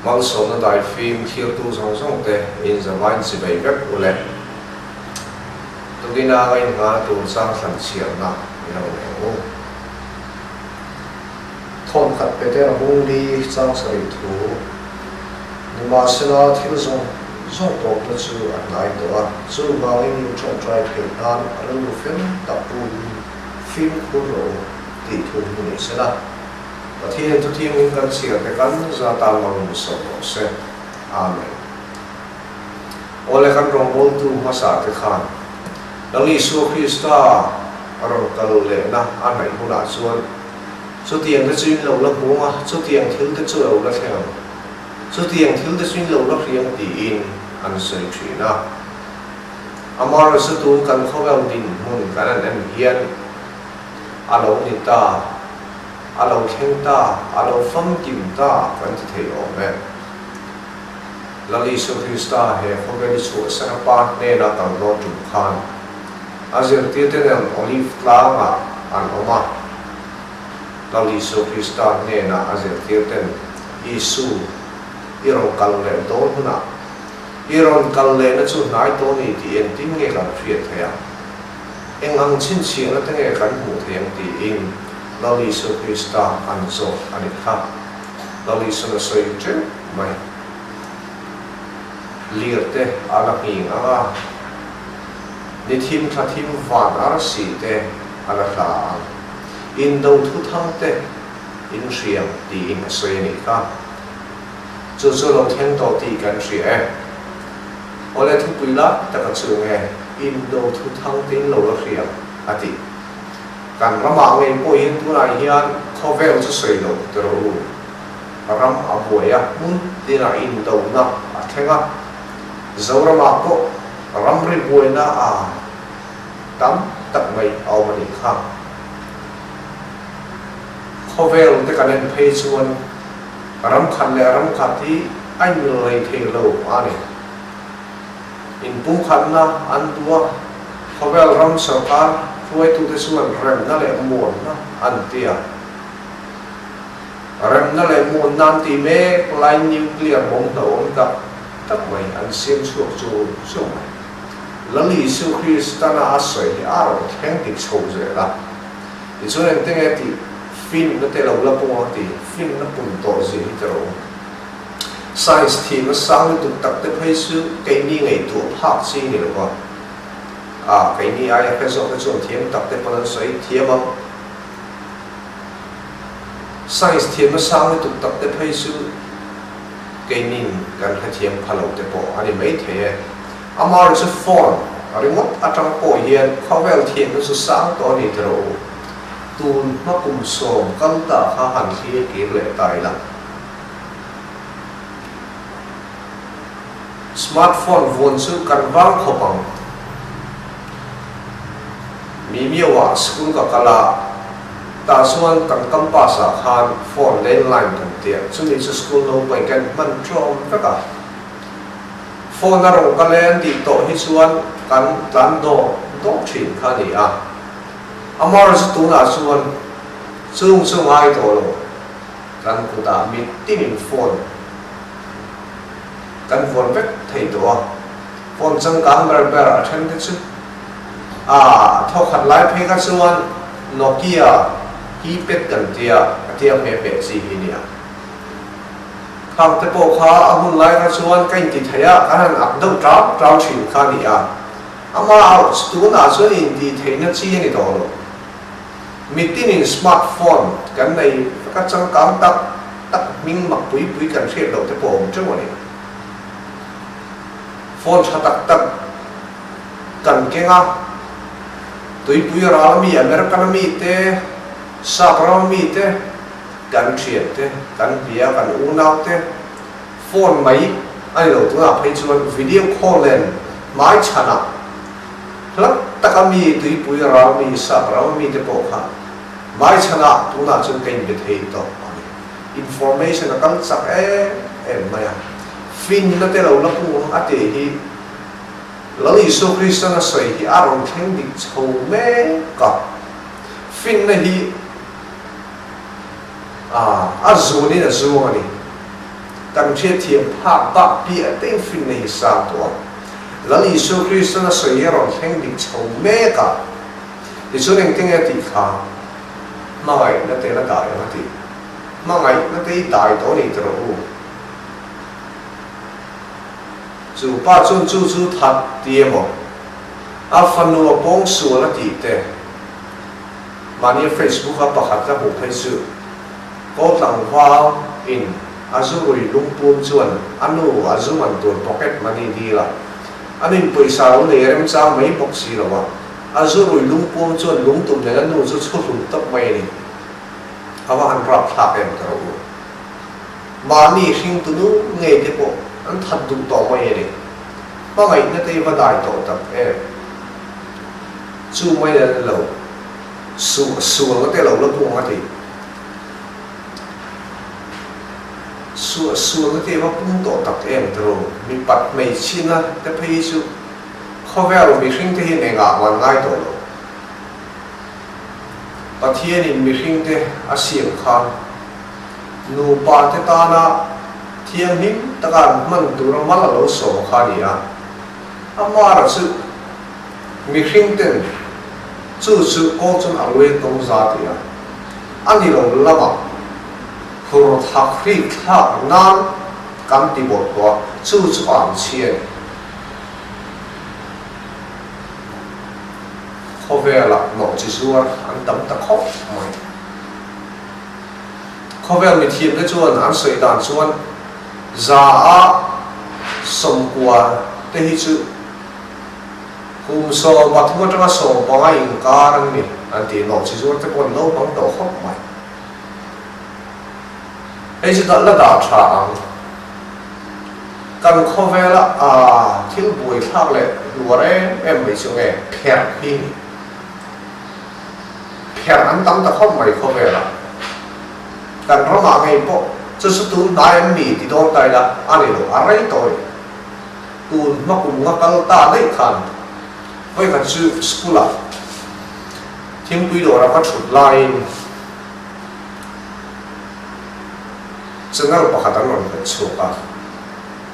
Malsawmna daifim thirtu zawng zawng te in zavain chibai vek u le. Tukina ka inngana tur chang thlan chhiarna i lo nei ang u. Thawnkhat Peter Hungli chang sarih thu, Nimahsela thil zawng zawng tawpna chu a hnai tawh a, chuvangin in tawngtai theih nan rilru fel tak pu in fimkhur rawh u tih thu hi ni sela. Pathian thuthiangin kan chhiar te kan za tan lo in sawm rawh se. Amen. Awle kan rawngbawltu hmasa te khan Lal Isua Krista a rawn kal lehna a hnaih hunah chuan chutiang te chu in lo la hmung a, chutiang thil te chu lo la thleng ang, chutiang thil te chu in lo la hriang tiin an sawi thin a. Amaherawhchu tun kan khawvel dinhmun kan han en hian a lo ni ta, a lo thleng ta, a lo famkim ta kan ti thei awm e. Lal Isua Krista he khawvel i chhuahsan a Pa hnena kal dawn tum khan a zirtirte nen Olive tlangah an awm a. Lal Isua Krista hnena a zirtirten, Isu, i rawn kal leh dawn hunah i rawn kal lehna chu hnai tawh ni tih engtin nge kan hriat theih ang? Eng ang chhinchhiahna te nge kan hmuh theih ang tiin Lal Isua Krista an zawt a ni kha. Lal Isua a sawi teuh mai. Lir te a la nghing ang a, ni thim thla thim van arsi te a la hla ang. Indo thuthang te in hriam tiin a sawi a nih kha. Chu chu lo thleng tawh tih kan hria e. Awle thupui lai taka chu nge indo thuthang te in lo la hriam a ti. Kan ramah ngei pawhin tunah hian khawvel chu sawi loh ti rawh u. Ram a buai a, hmun tinah indona a thleng a. Zoramah pawh ramri buaina a tam tak mai a awm a nih kha. Khawvel te kan en phei chuan ram khat leh ram khat hi a inlei thei lo a ni. Inpumkhatna an duh a, khawvel ram sorkar hruaitute chuan remna leh muanna an ti a. Remna leh muanna an tih mek laiin nuclear bomb hlauhawm tak tak mai an siam chhuak chu chu mai. Lal Isu Kristana a sawi hi a rawn thleng dik chho zel a. Tichuan engte nge tih finna te lo la pung ang tih finna pun tawh zia hi ka rawh. Science thim a sang lutuk tak te phei chu keini ngaihtuah phak chi ni lo va. A, keini aia hre zawk te chuan thiam tak te pawn an sawi thiam ang. Science thiam a sang lutuk tak te phei chu keinin kan hrethiam pha lo te pawh a ni mai thei e. Amaherawhchu chu phone ringawt atang pawh hian khawvel thiamna chu sang tawh a ni tiraw u. Tun hma kum sawm kal ta kha han thlir kir leh ta ila. Smartphone vuan chu kan vang khawp ang. Mi miauah school ka kal a, tah chuan kan campus ah khan phone landline kan tia, chumi chu school naupang kan hman tlawm vek a. Phone a rawn kal e an tih tawh hi chuan kan tlan dawk dawk thin kha a ni a. Amaherawhchu tunah chuan chung chu ngai tawh lo. Kan kutah mitinin phone kan vuan vek thei tawh a, phone changkang ber ber a then te chu a thawkhat lai phei kha chuan Nokia keypad kan tia a tia hme hme chi hi nia. Khang te pawh kha a hun lai kha chuan ka inti thei a, kan han ak deuh tau tau thin kha a ni a, amah tunah chuan intih theihna chi a ni tawh lo. Mitinin smartphone kan nei vek a, changkang tak tak hming mak pui pui kan hriat loh te pawh a awm teuh a ni. Phone tha tak tak kan keng a, tuipui ral ami, American ami te, sap ram ami te, kan thian te, kan bia, kan unau te phone mai a ni lo tunah phei chuan video call nen hmaichhanah Hlat taka mi tuipui ral mi sap ram mi te pawh kha hmaichhanah tunah chuan ka inbe thei tawh a ni. Information a kal chak em em mai a. Finna te lo la pung a tih hi Lal Isua Kristan a sawi hi a rawn thleng dik chho mek a. Finna hi a zunin a zuang a ni. Kan hriatthiam phak bak piah te in finna hi sang tawh a. Lal Isua Kristan a sawi hi a rawn thleng dik chho mek a. Tichuan engtin nge a tih kha? Hmangaihna te la dai ang a ti. Hmangaihna te i dai tawh a ni ti rawh u. Chu pa chuan chu chu that ti emaw, a fanu a pawng sual a tih te, mahni Facebook a pakhat ka hmuh phei chu Kaw tlangval in a zu rui lungpum chuan a nu a zu man tur pocket money dil a, a nin pawisa lo nei remchang mai bawk si lo a, a zu rui lungpum chuan lungtum nen a nu chu chhu hlum tawp mai a ni. A va han rapthlak em ka rawh u. Mahni hringtu nu ngei te pawh an that duh tawh mai a ni. Hmangaihna te i va dai tawh tak em? Chu mai an ni lo. Suh sualna te lo la pung a ti. Suh sualna te i va pung tawh tak em tiraw? Mipat hmeichhina te phei hi chu khawvel mihring te hian engah man ngai tawh lo. Pathianin mihring te a siam kha nupa te tana thianghlim taka an hman tura mal a lo sawm kha a ni a. Amara chu mihring ten chu chu kawl chuan a ruai tawng za ti a, a ni lo lamah phur thak hrik thlak nan kan ti bawlh tawh a, chu chu a ang chhi a ni. Khawvelah nawhchi zuar an tam ta khawp mai. Khawvel mithiamte chuan an sawi dan chuan 100 90 te hi chu kum 13 atanga 15 inkar an ni an ti. Nawhchi zuar te pawh an naupang tawh khawp mai. Hei chu la dah tha ang. Kan khawvela thil buaithlak leh hluar em em mai chu nge pherh hi ni. Pherh an tam ta khawp mai khawvelah. Kan ramah ngei pawh chu chu tun hnai an ni ti dawn ta ila a ni lo, a rei tawh e. Tun hma kum nga kal ta daih khan vawikhat chu school ah thingpui dawra ka thut laiin channel pakhat an rawn hmet chhuak a.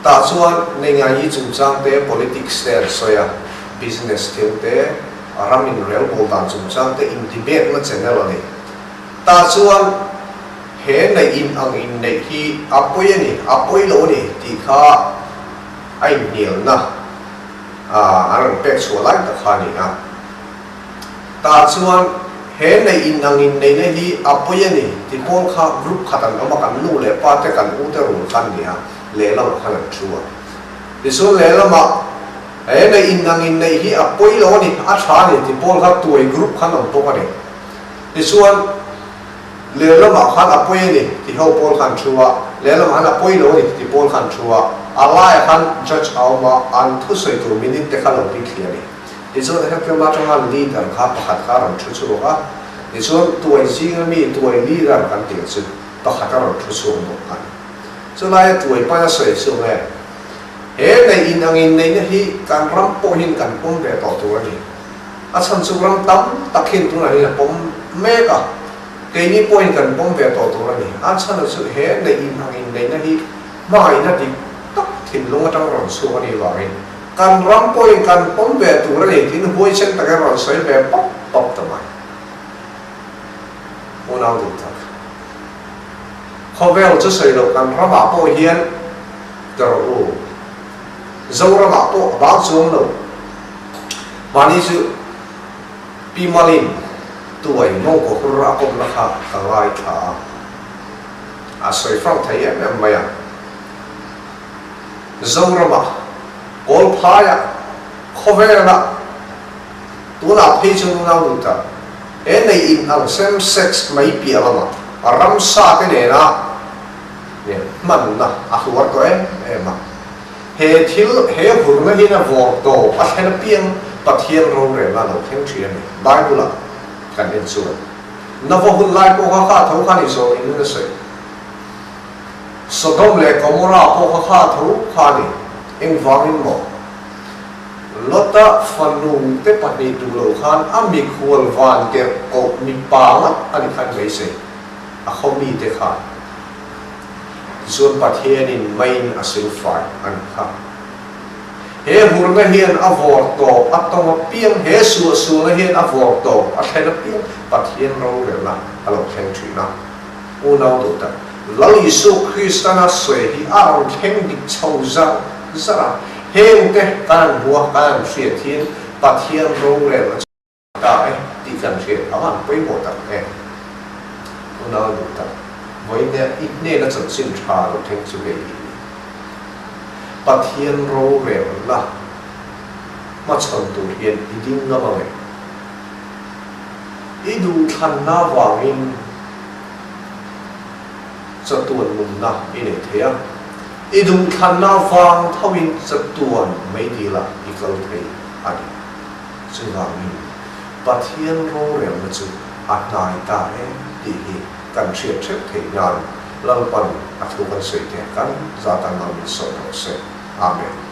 Tah chuan Nengaii chungchang te, politics te an sawi a, business thil te, ram inrel bawl dan chungchang te in debate na channel a ni. Tah chuan he neih in ang inneih hi a pawi a ni, a pawi lo a ni tih kha a inhnialna an rawn pek chhuah lai tak kha a ni a. Tah chuan he neih in ang inneihna hi a pawi a ni ti pawl kha group khat an awm a, kan nu leh pa te, kan u te rul kha an ni a, lehlamah khan an thu a. Tichuan lehlamah he neih in ang inneih hi a pawi lo a ni, a tha a ni ti pawl kha tuai group khan awm bawk a ni. Tichuan lehlamah khan a pawi a ni ti ho pawl khan thu a, lehlamah khan a pawi lo a ni ti pawl khan thu a, a laiah khan judge a awm a, an thusawi tur minute te kha lo ti thli a ni. Tichuan Hephrem atanga leader kha pakhat kha a rawn thu chhuak a, tichuan tuai zinga mi tuai leader kan tih chu pakhat a rawn thu chhuak bawk a ni. Chulaia tuai pawn a sawi chu nge, he neih in ang inneihna hi kan ram pawhin kan pawm ve tawh tur a ni. A chhan chu ram tam tak hian tunah hian a pawm mek a, keini pawhin kan pawm ve tawh tur a ni. A chhan chu he neih in ang inneihna hi hmangaihna dik tak thinlung atang rawn chhuak a nih vangin, Kan ram pawhin kan pawm ve tur a ni tiin huaisen takin rawn sawi ve pawp pawp ta mai. Unau duh tak. Khawvel chu sawi loh kan ramah pawh hian ti rawh u. Zoramah pawh a bang chuang lo. Mahni chu Pi Malin tuai mawngkaw hur a kawmna kha ka ngaithla a. A sawi frank thei em em mai a. Zorama, Kawlphaia, khawvela tunah phei chuan unau duh tak, he nei in ang same sex mai piah lama ramsa te nena hmanna a hluar tawh em em a. He thil, he hurna hian a vawr tawp a thlen apiang Pathian rorelna a lo thleng thin a ni. Bible-ah kan en chuan Nova hun lai pawh kha kha tho khan inzawm in a sawi. Sodom leh Gomorrah pawh kha kha tho kha a ni. Engvangin maw? Lota fanu te pahnih duh lo khan a mikhual van tirh koh mipa ngat a ni khan beisei a khaw mite khan. Tichuan Pathianin meiin a silfai a ni kha. He hurna hian a vawr tawp a tawng apiang, he suahsualna hian a vawr tawp a thlen apiang Pathian rorelna a lo thleng thin a. Unau duh tak, Lal Isu Kristana sawi hi a rawn thleng dik chho zar zar a, hengte kan han hmu a, kan han hriat hian Pathian rorelna chu ta e tih kan hriat a van pawimawh tak e. Unau duh tak, vawiin i hnena chanchin tha lo thleng chu hei hi ni. Pathian rorelna hmachhawn tur hian i ding ngam ang em? I duhthlanna vangin chatuan nunna i nei thei a, i duhthlanna vang thoin chatuan meidilah i kal thei a ni. Chuvangin, Pathian rorelna chu a hnai ta em tih hi kan hriat theuh theih nan Lalpan a thu kan sawi te kan zat ang ang min sawm rawh se. Amen.